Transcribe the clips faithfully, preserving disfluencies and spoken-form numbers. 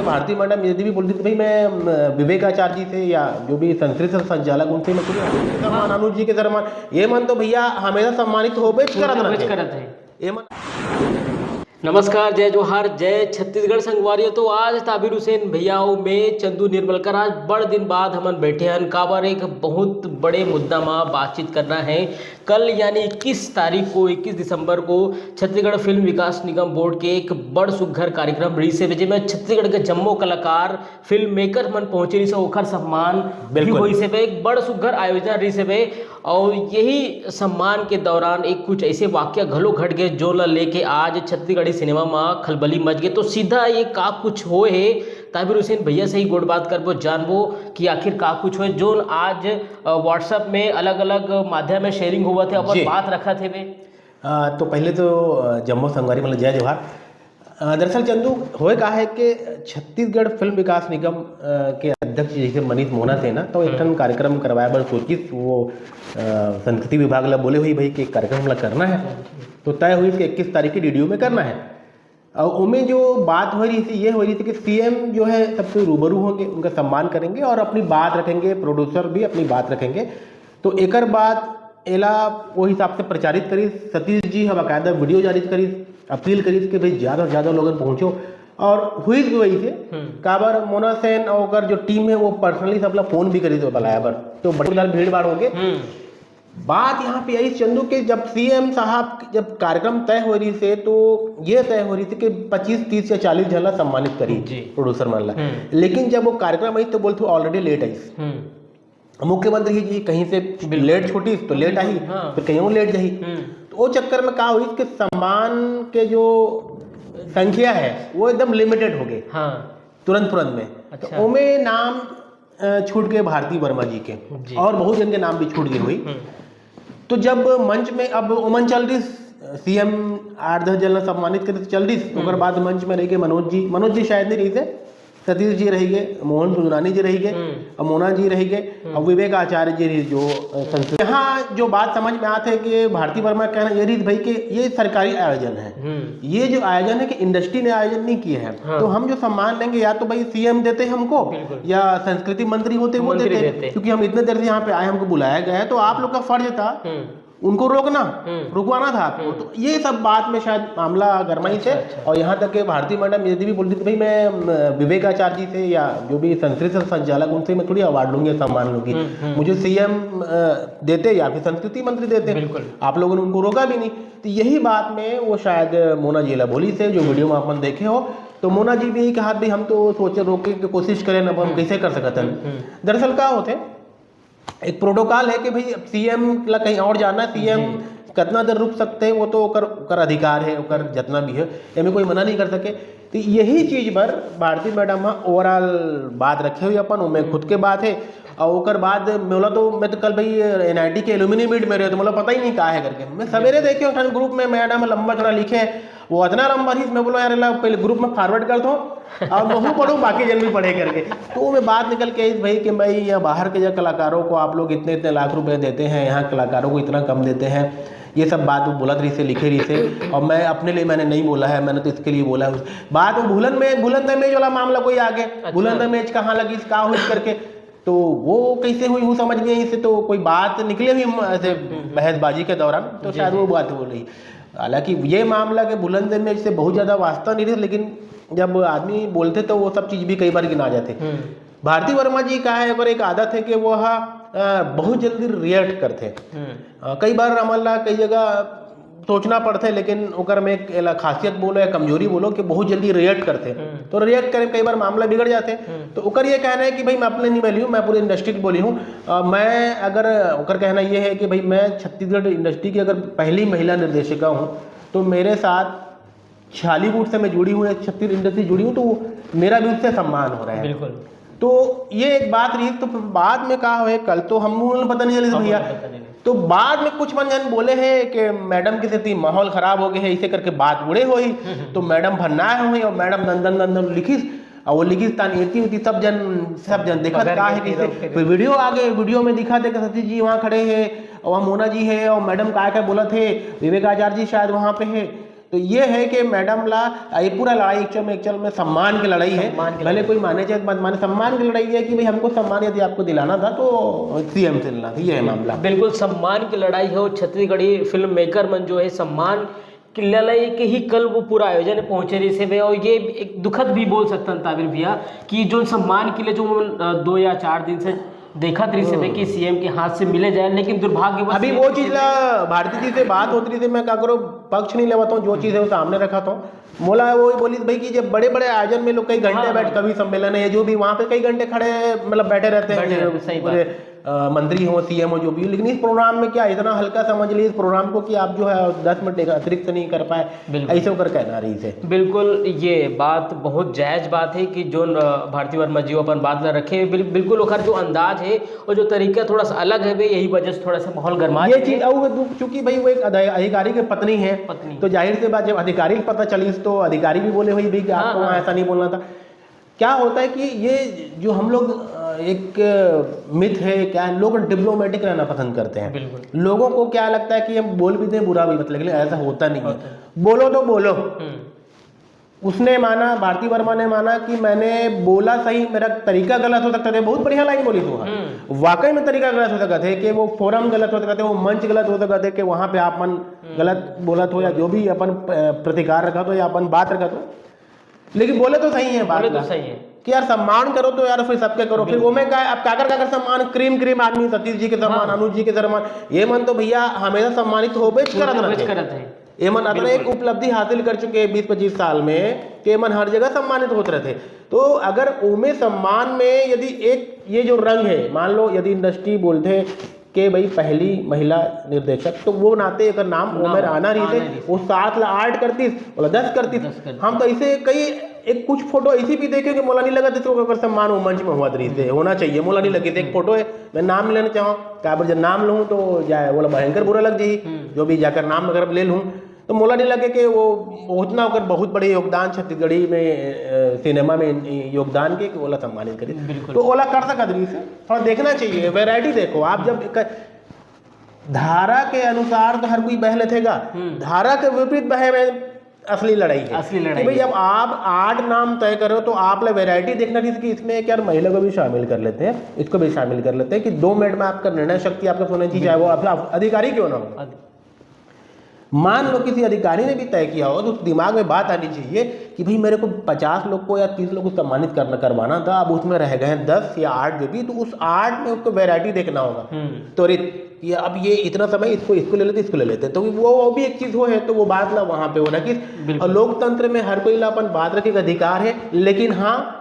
भारती madam यदि भी बोलती तो भाई मैं विवेक आचार्य जी से या जो भी संस्कृत संचालक उनसे मैं पूरी अनुज जी के सर मान, ये मन तो भैया हमेशा सम्मानित होबे करत रहिथे। ये मन नमस्कार, जय जोहार, जय छत्तीसगढ़ संगवारी हो। तो आज ताबिर हुसैन भैया अउ मैं चंदू निर्मलकर आज बड़ दिन बाद हमन बैठे हन, काबर एक बहुत बड़े मुद्दा मा बातचीत करना है। कल यानी इक्कीस तारीख को, इक्कीस दिसंबर को छत्तीसगढ़ फिल्म विकास निगम बोर्ड के एक बड़ सुघर कार्यक्रम रहिस हे, जेमे छत्तीसगढ़ के जम्मो कलाकार, फिल्म मेकर मन पहुंचे रहिस हे, ओखर सम्मान भी होइस हे। एक बड़ सुघर आयोजन रहिस हे। और यही सम्मान के दौरान एक कुछ ऐसे वाक्य घलो घट गए, जो ला लेके आज छत्तीसगढ़ी सिनेमा मा खलबली मच गए। तो सीधा ये का कुछ होए हे, ताबिर हुसैन भैया से ही गोठ बात करबो, जानबो कि आखिर का कुछ होए, जो आज WhatsApp में अलग-अलग माध्यम में शेयरिंग होवत हे, अपन बात रखत हे। तो पहले तो जम्मो संगवारी मतलब जय जोहार। दरअसल चंदू होए का है कि छत्तीसगढ़ फिल्म विकास निगम के अध्यक्ष जैसे मनीष मोहना थे ना, तो एक ठन कार्यक्रम करवाए बर सोचिस, वो संस्कृति विभाग ला बोले हुई भाई कि एक कार्यक्रम ला करना है। तो तय हुई कि इक्कीस तारीख की डीडीयू में करना है। और उमें जो बात हो रही थी, ये हो रही थी कि सीएम जो है सबसे रूबरू होंगे, उनका सम्मान करेंगे और अपनी बात रखेंगे, प्रोड्यूसर भी अपनी बात रखेंगे। तो एकर बाद एला वो हिसाब से प्रचारित करिस। सतीश जी ह बाकायदा वीडियो जारी करिस, अपील करिस कि भाई ज़्यादा से ज़्यादा लोगन पहुँचो। और हुई भी वही से काबर मोना सेन और ओकर जो टीम है वो पर्सनली सबला फोन भी करिस बलाए बर, तो बड़ी भीड़ भाड़ हो गए। बात यहाँ पे आई चंदू के, जब सीएम साहब जब कार्यक्रम तय हो रही से तो ये तय हो रही थी कि पच्चीस तीस या चालीस झन ला सम्मानित करी प्रोड्यूसर मन ला। लेकिन जब वो कार्यक्रम आई तो बोलते ऑलरेडी लेट आई। मुख्यमंत्री जी कहीं से लेट छूटी तो लेट आई, फिर कहीं और लेट जाई। तो वो चक्कर में का हुई कि सम्मान के जो संख्या है वो एकदम लिमिटेड हो गई। तुरंत तुरंत में। तो ओमे नाम छूट गए भारती वर्मा जी के, और बहुत जन के नाम भी छूट गए हुई। तो जब मंच में अब ओमन चल रही, सीएम आठ दस जन ला सम्मानित करे चल रही, ओकर बाद मंच में रह गए मनोज जी, मनोज जी शायद नहीं रही थे, सतीश जी रह गए, मोहन सुंदरानी जी रह गए, और मोना जी रह गए, और विवेक आचार्य जी रही जो संस्कृत। यहाँ जो बात समझ में आते है कि भारती वर्मा कहना ये रही भाई कि ये सरकारी आयोजन है, ये जो आयोजन है कि इंडस्ट्री ने आयोजन नहीं किया है। तो हम जो सम्मान लेंगे या तो भाई सीएम देते हमको, या संस्कृति मंत्री होते वो देते, क्योंकि हम इतने देर से यहाँ पे आए, हमको बुलाया गया है, तो आप लोग का फर्ज था उनको रोकना, रुकवाना था आपको। तो ये सब बात में शायद मामला गरमाई से। और यहाँ तक कि भारती मैडम यदि भी बोलती तो भाई मैं विवेक आचार्य जी से या जो भी संस्कृत संचालक उनसे मैं थोड़ी अवार्ड लूंगी, सम्मान लूंगी, मुझे सीएम देते या फिर संस्कृति मंत्री देते। आप लोगों ने उनको रोका भी नहीं। तो यही बात में वो शायद मोना जी ला बोली से, जो वीडियो में अपन देखे हो। तो मोना जी भी यही कहा भाई हम तो सोचे रोके की कोशिश करें ना, हम कैसे कर सकते हैं। दरअसल क्या होते एक प्रोटोकॉल है कि भाई सीएम ला कहीं और जाना है, सीएम कितना देर रुक सकते हैं वो तो ओकर ओकर अधिकार है, ओकर जितना भी है, एमे कोई मना नहीं कर सके। तो यही चीज पर भारती मैडम हा ओवरऑल बात रखे हुई अपन, ओमे खुद के बात है। और ओकर बाद मोला तो मैं तो कल भाई एनआईटी के एलुमिनी मीट में रहे तो मोला पता ही नहीं का है करके मैं सवेरे देखे ग्रुप में मैडम लंबा चौड़ा लिखे वो इतना लंबा रहिस, मैं बोला यार ला पहले ग्रुप में फॉरवर्ड कर दो और मैं हूँ पढ़ूँ बाकी जन भी पढ़े करके। तो मैं बात निकल के आई भाई कि भाई यहाँ बाहर के जो कलाकारों को आप लोग इतने इतने लाख रुपए देते हैं, यहाँ कलाकारों को इतना कम देते हैं, ये सब बात वो बोलत रहिस हे, लिखे रहिस हे। और मैं अपने लिए मैंने नहीं बोला है, मैंने तो इसके लिए बोला है। बात वो भूलन में भूलन दहेज वाला मामला कोई आगे भूलन दहेज कहाँ लगिस का हुई करके तो वो कैसे हुई वो समझ नहीं आई। इससे तो कोई बात निकले हुई ऐसे बहसबाजी के दौरान तो शायद वो बात हो रही। हालांकि ये मामला के भूलन दहेज से बहुत ज्यादा वास्ता नहीं रहे, लेकिन जब आदमी बोलते तो वो सब चीज भी कई बार गिना जाते। भारती वर्मा जी का है अगर एक आदत है कि वो हा बहुत जल्दी रिएक्ट करते। कई बार हमन ला कई जगह सोचना पड़थे, लेकिन ओकर में एक एला खासियत बोलो या कमजोरी बोलो कि बहुत जल्दी रिएक्ट करथे। हम्म। तो रिएक्ट करे में कई बार मामला बिगड़ जाथे। हम्म। तो ओकर ये कहना है कि भाई मैं अपने नहीं बोली हूँ, मैं पूरी इंडस्ट्री की बोली हूँ। अ, मैं अगर ओकर कहना ये है कि भाई मैं छत्तीसगढ़ इंडस्ट्री की अगर पहली महिला निर्देशिका हूँ तो मेरे साथ छालीवुड से मैं जुड़ी हूँ या छत्तीसगढ़ इंडस्ट्री जुड़ी हूँ तो वो मेरा भी उससे सम्मान हो रहा है। बिल्कुल। तो ये एक बात रही। तो बाद में का हुए कल तो हम लोगों ने पता नहीं चली भैया। तो बाद में कुछ मन जन बोले हैं कि मैडम के सेती माहौल खराब हो गए है इसे करके बात उड़े हुई। तो मैडम भन्नाए हुई और मैडम नंदन नंदन लिखिस। अउ वो लिखिस तान एती उती, सब जन, सब जन देखत बगर का हे के कइसे। फिर वीडियो आ गे, वीडियो में दिखा दे कि सतीश जी वहाँ खड़े हे, वहाँ मोना जी हे अउ मैडम काय काय बोलत हे, विवेक आचार्य जी शायद वहाँ पे हे। तो ये है कि मैडम ला ये पूरा लड़ाई actual में, actual में सम्मान की लड़ाई है। सम्मान की भले लड़ाई। कोई माने चाहे मत माने, सम्मान की लड़ाई है कि भाई हमको सम्मान यदि आपको दिलाना था तो सीएम से लेना था, ये है मामला। बिल्कुल सम्मान की लड़ाई है। और छत्तीसगढ़ी फिल्म मेकर मन जो है सम्मान की लड़ाई के ही कल वो पूरा आयोजन पहुंचे रहिस हे और ये एक दुखद भी बोल सकथन ताबिर भैया कि जो सम्मान के लिए जो वो, अ, दो या चार दिन से देखत रहिस हे हम्म। कि सीएम के हाथ से मिले जाए, लेकिन दुर्भाग्यवश अभी ये वो चीज ला भारती जी से बात होत रहिस हे, मैं काकरो पक्ष नहीं लेवत हूँ, जो चीज है वो सामने रखत हूँ। मोला वो बोलिस भाई कि जब बड़े बड़े आयोजन में लोग कई घंटे हाँ, बैठ, हाँ। कवि सम्मेलन है, जो भी वहाँ पे कई घंटे खड़े, मतलब बैठे रहते हैं बैठे ये रहते, सही बात। पूरे, अ, मंत्री हो, सीएम हो, जो भी हो, लेकिन इस प्रोग्राम में क्या इतना हल्का समझ लिए इस प्रोग्राम को कि आप जो है दस मिनट एक अतिरिक्त नहीं कर पाए, बिल्कुल। ऐसे होकर कहना रहिस हे। बिल्कुल, ये बात बहुत जायज बात है कि जो, अ, भारती वर्मा जी अपन बात ला रखे, बिल-, बिल्कुल ओकर जो अंदाज है और जो तरीका थोड़ा सा अलग है, वे यही वजह से थोड़ा सा माहौल गर्मा ये जाए। चीज, और वो दु-, चूंकि भाई वो एक अध-, अधिकारी की पत्नी है, पत्नी। तो जाहिर सी बात जब अधिकारी को पता चलिस तो अधिकारी भी बोले भाई, भाई कि हाँ, आपको वहाँ हाँ। ऐसा नहीं बोलना था। क्या होता है कि ये जो हम लोग, अ, एक मिथ है क्या है, लोग डिप्लोमेटिक रहना पसंद करते हैं। बिल्कुल। लोगों को क्या लगता है कि हम बोल भी दें बुरा भी मत लगे, लेकिन ऐसा होता नहीं है। होता है। बोलो तो बोलो। हम्म। उसने माना, भारती वर्मा ने माना कि मैंने बोला सही, मेरा तरीका गलत हो सकता था। बहुत बढ़िया लाइन बोली तू। हम्म। वाकई में तरीका गलत हो सकता है कि वो फोरम गलत हो सकता है, वो मंच गलत हो सकता है कि वहाँ पे आप मन हम्म। गलत बोलत हो या जो भी अपन, अ, प्रतिकार रखत हो या अपन बात रखत हो, लेकिन बोले तो सही है बात बोले तो ना। सही है। कि यार सम्मान करो तो यार फिर सबके करो। फिर बिल्कुल। वो में का, अब काकर काकर सम्मान, क्रीम क्रीम आदमी, सतीश जी के सम्मान, हाँ। अनुज जी के सम्मान, ये मन तो भैया हमेशा सम्मानित होबे च करत होबे च रहते। करत है। ये मन अतना एक बिल्कुल। उपलब्धि हासिल कर चुके हैं बीस पच्चीस साल में कि ये मन हर जगह सम्मानित होत रहते। तो अगर ओमे सम्मान में यदि एक ये जो रंग है, मान लो यदि इंडस्ट्री बोलते के भाई पहली महिला निर्देशक, तो वो नाते एकर नाम नाम ओमे आना रहिस हे। आना रहिस। वो सात ला आठ कर दिस, बोला दस कर दिस। दस कर दिस। हम तो ऐसे कई एक कुछ फोटो ऐसी भी देखे कि मोला नहीं लगा जैसे ओकर सम्मान वो मंच में हुआ रहिस हे, हम्म। होना चाहिए। मोला नहीं लगे, एक हम्म। फोटो है, मैं नाम नहीं लेना चाहूँ, काबर जब नाम लूँ तो जाए बोला भयंकर बुरा लग जाई, हम्म। जो भी जाकर नाम अगर ले लूँ तो मोला नहीं लगे कि वो उतना ओकर बहुत बड़े योगदान छत्तीसगढ़ी में, अ, सिनेमा में योगदान के कि ओला सम्मानित करे। बिल्कुल। तो ओला कर सकत रहिस हे। थोड़ा देखना चाहिए, वैरायटी देखो आप। जब एक धारा के अनुसार तो हर कोई बह लेथेगा, हम्म। धारा के विपरीत बहे में असली लड़ाई है। असली लड़ाई कि भाई है। जब आप आठ नाम तय करो तो आप ले वैरायटी देखना रहिस कि इसमें एक यार महिला को भी शामिल कर लेते हैं, इसको भी शामिल कर लेते हैं कि दो मिनट में आपका निर्णय शक्ति आपका होना चाहिए, चाहे वो बिल्कुल। आप अधिकारी क्यों ना हो। अध- मान लो किसी अधिकारी ने भी तय किया हो तो दिमाग में बात आनी चाहिए कि भाई मेरे को पचास लोग को या तीस लोग को सम्मानित करना, करवाना था, अब उसमें रह गए हैं दस या आठ जो भी, तो उस आठ में उसको वैरायटी देखना होगा। हम्म। त्वरित कि अब ये इतना समय इसको, इसको ले लेते, इसको ले लेते, तो वो, वो भी एक चीज हो है, तो वो बात ला वहां पे हो रखी। बिल्कुल। और लोकतंत्र में हर कोई ला अपन बात रखे का अधिकार है, लेकिन हाँ,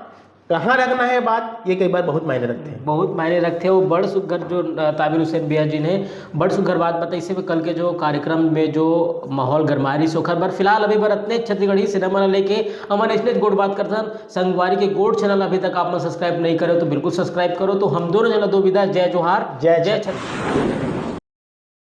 कहाँ रखना है बात, ये कई बार बहुत मायने रखते हैं। बहुत मायने रखते हैं। वो बड़ सुघर जो, अ, ताबिर हुसैन भैया जी ने बड़ सुघर बात बताई। इसे में कल के जो कार्यक्रम में जो माहौल गरमाए रहिस ओखर बर। फिलहाल अभी बर अतने छत्तीसगढ़ी सिनेमा ला लेके हमन इसने गोठ बात करथन। संगवारी के गोठ चैनल अभी तक आप मन सब्सक्राइब नहीं करे हो तो बिल्कुल सब्सक्राइब करो। तो हम दोनों जना दो विदा, जय जोहार, जय जय छत्तीसगढ़।